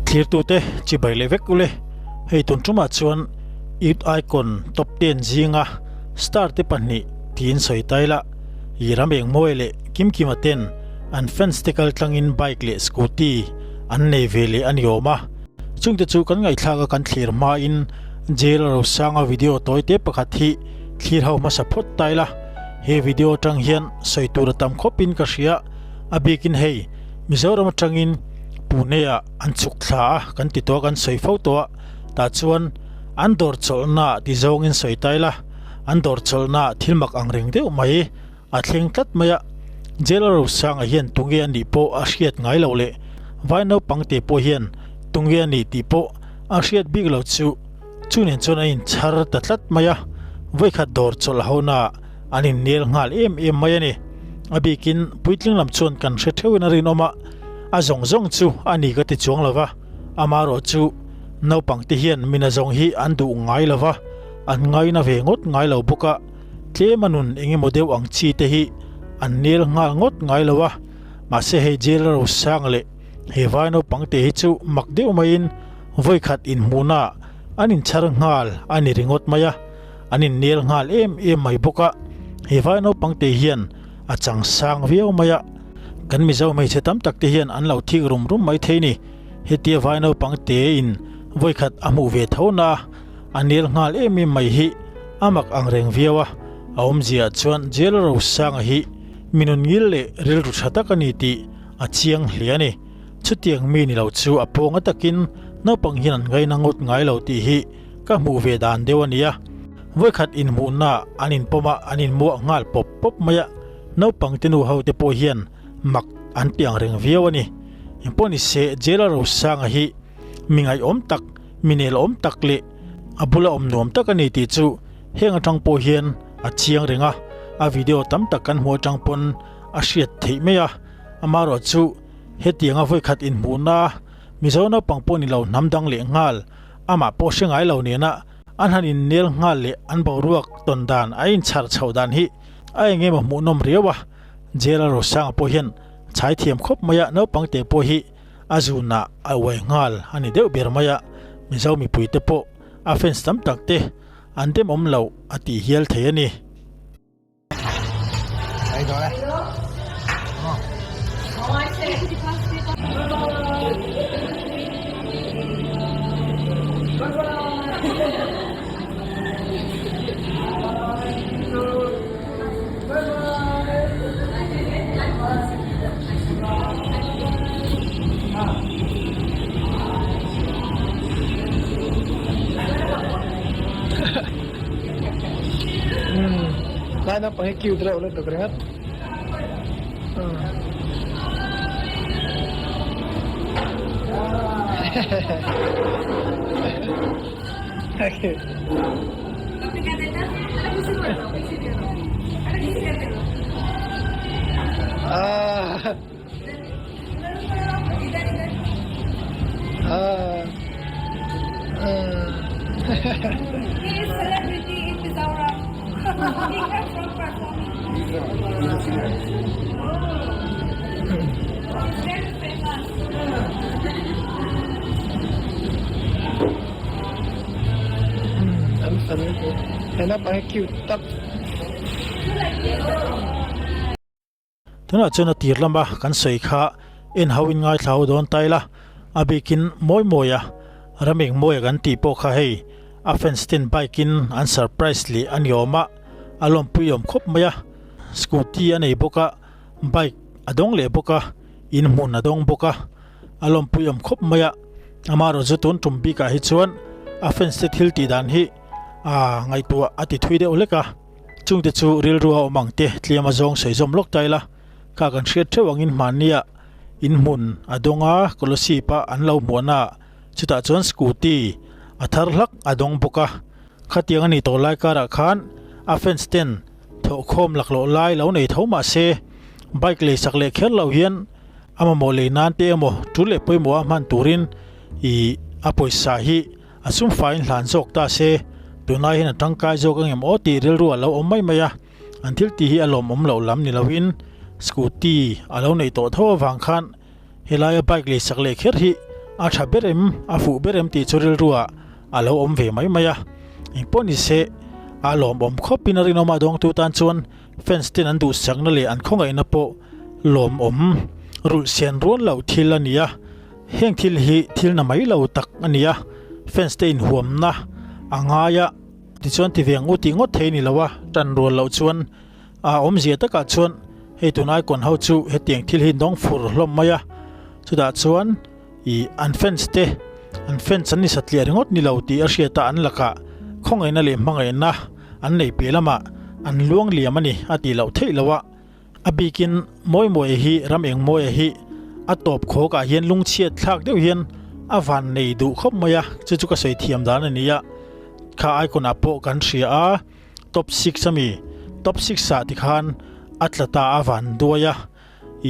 Thlirtute chibai leh vek ule, hei tun tumah chuan Youth Icon Top Ten zinga star te pahnih tiin sawi ta ila, i ram engmawi leh Kimkima ten an fans te kal tlangin bike leh scooty an nei ve leh a ni awm a. Chungte chu kan ngaihthlak a kan thlir hmain Jail Rosanga video tawite pakhat hi thlir ho hmasa phawt ta ila, he video atang hian sawi tur a tam khawpin ka hria, a bikin hei Mizoram atangin Pune ah an chhuk thla a kan ti tawh a kan sawi fo tawh a, tah chuan an dawr chawlhna ah ti zawngin sawi ta ila, an dawr chawlhna ah thil mak ang reng deuh mai a thleng tlat mai a, Jail Rosanga hian tunge a nih pawh a hriat ngai loh leh vai naupang te pawh hian tunge a nih tih pawh a hriat bik lo chu chu nen chuan a inchhar ta tlat mai a, vawikhat dawr chawlh hona ah an innel nghal em em mai a ni. A bikin puitling lam chuan kan hre theuhin a rinawm a, a zawng zawng chu a ni ka ti chuang lo va, amaherawh chu naupang te hian mina zawng hi an duh ngai lo va, an ngaina ve ngawt ngai lo bawk a, tlem a nun eng emaw deuh ang chi te hi an nel nghal ngawt ngai lo a, mahse hei jail rosang leh he vai naupang te hi chu mak deuh maiin vawikhat inhmuhnaah an inchhar nghal a ni ringawt mai a. An innel nghal em em mai bawk a, he vai naupang te hian a chang sang viau mai a, kan Mizo hmeichhe tam tak te hian an lo thik rum rum mai thei ni. Hetia vai naupang te in vawikhat a hmuh ve tho na a, a nel nghal em em mai hi a mak ang reng viau a, a awmzia chuan Jail Rosanga hi minun ngil leh rilru tha tak a ni tih a chiang hle a ni. Chutiang mi ni lo chu a pawnga takin naupang hian an ngaina ngawt ngai lo tih hi Ka hmuh ve dan deuh a nia. Vawikhat inhmuhna an inpawm a, an inmuah nghal pawp pawp mai a, naupang te nu ho te pawh hian mak an ti ang reng viau a ni. Engpawh ni se Jail a Rosanga hi mi ngaihawm tak, mi nelawm tak leh a bula awm nuam tak a ni tih chu heng atang pawh hian a chiang reng a, a video tam tak kan hmuh atang pawn a hriat theih mai a, amaherawh chu hetianga vawikhat inhmuhna Mizo naupang pawh ni lo hnam dang leh nghal Amah pawh hre ngai lo nena an han innel nghal leh an boruak tawn dan a inchhar chhoh dan hi a eng emaw hmuhnawm riau a. Jail a Rosanga pawh hian chhai thiam khawp mai a, naupang te pawh hi a zunah a uai nghal a ni deuh ber mai a, Mizo mipui te pawh a fans tam tak te an demawm loh a tih hial thei a ni. Lai naupang hi cute reuh lutuk ringawt. Ah. Ah. He is celebrity in Mizoram. He came from performing. He's very famous. An fel he naupang hi cute tak. Tunah chuan a tir lama kan sawi kha en ho in ngaithla ho dawn ta ila, a bikin mawi mawi a, ram eng mawi a kan tih pawh kha hei a fans ten bike in an surprise leh a ni awm a, a lawmpui awm khawp mai a, scooty a nei bawk a, bike a dawng leh bawk a, in hmun a dawng bawk a, a lawmpui awm khawp mai a, amaherawhchu tun tum bikah hi chuan a fans te thil tih dan hi a ngaihtuah a ti thui deuh hlek a. Chungte chu rilru a awm ang te tlem a zawng sawi zawm lawk ta ila, kha kan hriat theuh angin hmannia in hmun a dawng a, Kolosip a an lo hmuahna ah chutah chuan scooty a thar hlak a dawng bawk a, khatiang a ni tawh lai karah khan a fans ten thawhkhawm laklawh lai lo nei tho mah se bike lei sak leh kher lo hian a mamawh lei nan te emaw tul leh pawimawh a hman turin ih a pawisa hi A sum faiin hlan zawk ta se, tunlai hian a tangkai zawk angem aw tih rilru a lo awm mai mai a, an thil tih hi a lawmawm loh lam ni loin scooty a lo neih tawh tho avang khan helaia bike lei sak leh kher hi a tha ber em, a fuh ber em tih chu rilruah a lo awm ve mai mai a. Engpawh ni se, a lawmawm khawpin a rinawm a dawngtu tan chuan fans ten an duhsakna leh an khawngaihna pawh lawmawm rulh sian rual loh thil a ni a. Heng thil hi thil na mai lo tak a ni a, fans te inhuamna a ngai a, tichuan ti ve ang u tih ngawt thei a ni lo a, tan rual loh chuan a awmzia takah chuan hei tun icon ho chu hetiang thil hi dawng fur hlawm mai a, chutah chuan ih an fans te an fans an ni satliah ringawt ni lo tih a hriat a an lakah khawngaihna leh hmangaihna an nei piah lamah an luang liam a ni a tih loh theih loh a. A bikin Mawimawia hi ram eng mawia hi a tawp khawk ah hian lungchhiat thlak deuh hian a van nei duh khawp mai a, chu chu ka sawi thiam dan a ni a, kha icon ah pawh kan hria a, top six ami top six ah tikhan a tla ta a van duai a,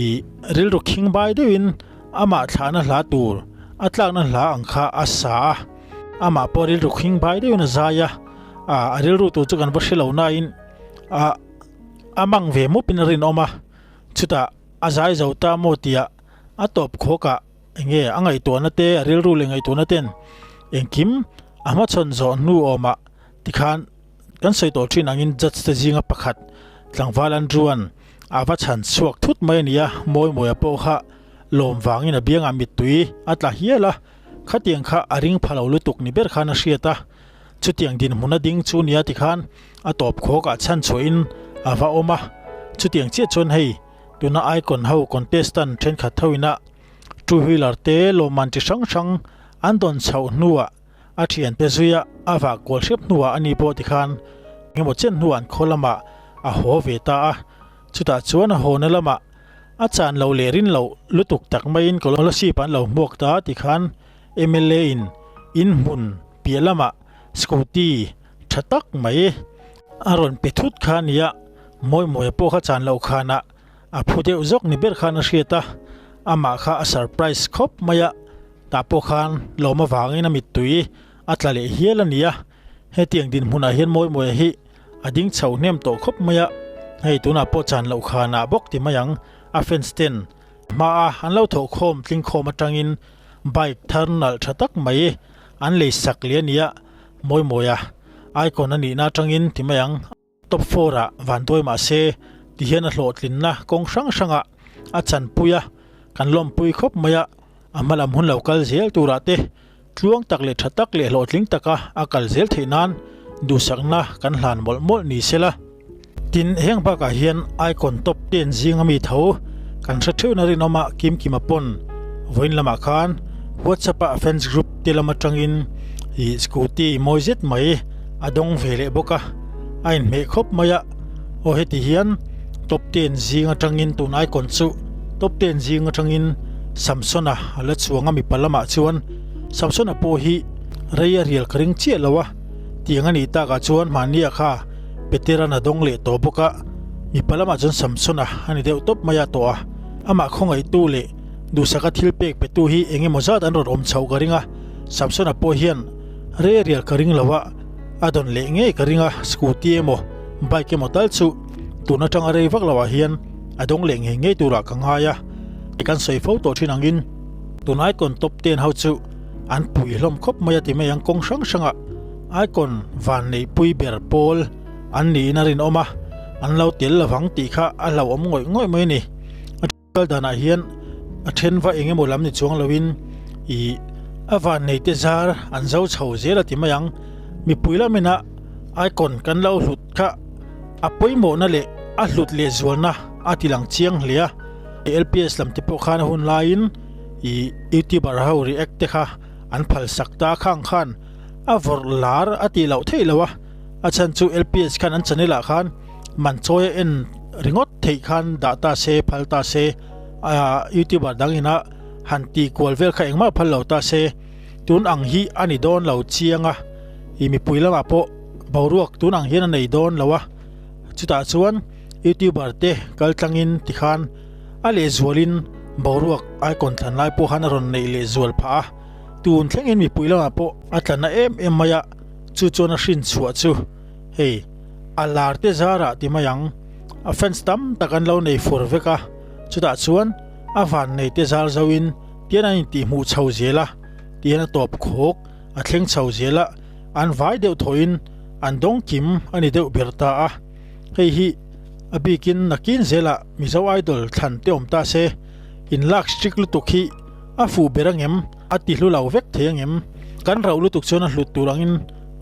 ih rilru khing bai deuhin amah thlahna hla tur a tlakna hla ang kha a sa a, amah pawh rilru khing bai deuhin a zai a, a rilru tur chu kan va hre lo nain a. A mang ve mupin a rinawm a, chutah a zai zo ta maw tia a tawp khawkah enge a ngaihtuahna te a rilru leh ngaihtuahna ten engkim a hmachhawn zawh hnu awmah tikhan kan sawi tawh thin angin judge te zinga pakhat tlangval Andrew-a'n a va chhan chhuak thut mai a ni a, Mawimawia pawh kha lawm vangin a biangah mittui a tla hial a, khatiang kha a ring pha lo lutuk ni ber khan a hriat a. Chutiang dinhmun a ding chu nia tikhan a tawp khawkah chhan chhuahin a va awm a, chutiang chiah chuan hei tuna icon ho contestant thenkhat ho ina two wheeler te lawmman chi hrang hrang an dawn chhoh hnuah a thiante zuia a vah kual hrep hnuah ani pawh tikhan engemaw chen hnuah an khaw lamah a haw ve ta a, chutah chuan a hawna lamah a chan lo leh rin loh lutuk tak maiin Kolasib an lo hmuak ta tikhan mla in inhmun piah lamah scooty tha tak mai a rawn pe thut kha a ni a, Mawimawia pawh kha chan loh khanah a phu deuh zawk ni ber khan a hriat a, amah kha a surprise khawp mai a, tah pawh khan lawm avangin a mittui a tla leh hial a ni a, hetiang dinhmunah hian Mawimawia hi a ding chho hnem tawh khawp mai a, hei tunah pawh chan loh khanah bawk ti mai ang a fans ten hmaa an lo thawhkhawm tlingkhawm atangin bike thar nalh tha tak mai an lei sak leh a nia Mawimawia icon a nihna atangin ti mai ang. Top four ah vanduai mah se ti hian a hlawhtlinna kawng hrang hrangah a chanpui a, kan lawmpui khawp mai a, a hma lam hun lo kal zel turah te tluang tak leh tha tak leh hlawhtling taka a kal zel theih nan duhsakna kan hlan mawlh mawlh ni sela. Tin, heng bakah hian icon top ten zinga mi tho kan hre theuhna rinawma Kimkima pawn vawiin lamah khan WhatsApp ah fans group te lam atangin ih scooty mawi zet mai a dawng ve leh bawk a, a inhmeh khawp mai a, aw heti hian top ten zing atangin tun icon chu top ten zing atangin Samsona a la chuang a mipa lamah chuan Samsona pawh hi rei a rial ka ring chiah lo a, tiang a nih takah chuan mahnia kha Petera'n a dawng leh tawh bawk a, mipa lamah chuan Samsona a ni deuh tawp mai a tawh a, amah khawngaihtu leh duhsaka thil pek petu hi eng emaw zat an rawn awm chhoh ka ring a, Samsona pawh hian rei rial ka ring lo a, a dawn leh ngei ka ring a, scooty emaw bike emaw tal chu tun atanga rei vak loah hian a dawng leh ngei ngei turah ka ngai a, kan sawi fo tawh thin angin tun icon top ten ho chu an pui hlawm khawp mai a ti mai ang kawng hrang hrangah. Icon van neihpui ber pawl an niin a rinawm a, an lo tel lovang tih kha a hlauhawm ngawih ngawih mai a ni. A kal danah hian a then va eng emaw lam ni chuang loin ih a van neite zar an zo chho zel a ti mai ang. Mipui lamina Icon kan lo hlut kha a pawimawhna leh a hlut lehzualna a ti lang chiang hle a. LPS lam te pawh khan a hun laiin ih YouTuber ho react te kha an phalsak ta khang khan A vawrh lar a tih loh theih lo a, a chhan chu LPS khan an channel ah khan man chawi a en ringawt theih khan dah ta se phal ta se, ah youtuber dang ina han tih kual vel kha engmah phal lo ta se, tun ang hi a ni dawn lo chiang a, ih mipui lamah pawh boruak tun ang hian a nei dawn lo a, chutah chuan youtuber te kal tlangin tikhan a lehzualin boruak icon thlan lai pawh khan a rawn neih lehzual phah a. Tun thlengin mipui lamah pawh a tla na em em mai a, chu chuan a hrin chhuah chu hei a lar te zarah ti mai ang, a fans tam tak an lo nei fur vek a, chutah chuan a van nei te zar zoin tian an intihhmuh chho zel a. Tihian a tawp khawk a thleng chho zel a, an vai deuh thawhin an dawng kim a ni deuh ber ta a. Hei hi a bikin nakin zelah Mizo Idol thlan te awm ta se, inlak strict lutuk hi a fuh ber angem, a ti hlu lo vek thei angem? Kan rauh lutuk chuan a hlut tur angin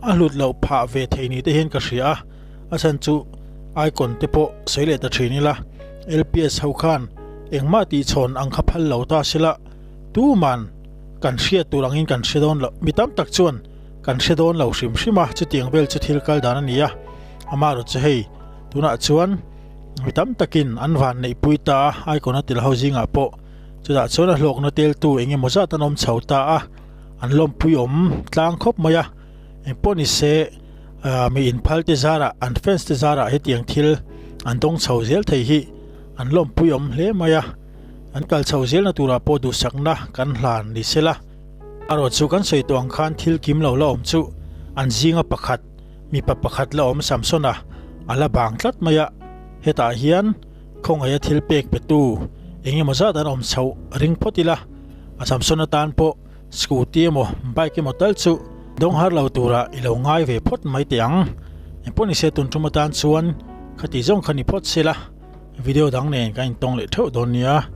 a hlut loh phah ve thei ni te hian ka hria a, a chhan chu icon te pawh sawi leh ta thin ila, LPS ho khan engmah tihchhawn ang kha phal lo ta sela, tuman kan hriat tur angin kan hre dawn lo, mi tam tak chuan kan hre dawn lo hrim hrim a, chutiang vel chu thil kal dan a ni a, amaherawh chu hei tunah chuan mi tam takin an van neih pui ta a, icon a tel ho zingah pawh chutah chuan a hlawkna teltu eng emaw zat an awm chho ta a, an lawmpui awm tlang khawp mai a, engpawh ni se mi inphal te zarah an fans te zarah hetiang thil an dawng chho zel thei hi an lawmpui awm hle mai a. An kal chho zelna turah pawh duhsakna kan hlan ni sela. Erawh chu kan sawi tawh ang khan thil kim lo la awm chu an zinga pakhat, mipa pakhat la awm Samsona a la bang tlat mai a. Hetah hian khawngaih a thil pek petu eng emaw zat an awm chhoh ring phawt ila, a Samsona tan pawh scooty emaw bike emaw tal chu dawng har lo turah i lo ngai ve phawt mai teh ang. Engpawh nise tun tum atan chuan khati zawng kha ni phawt sela. Video dang nen kan intawng leh theuh dawn nia.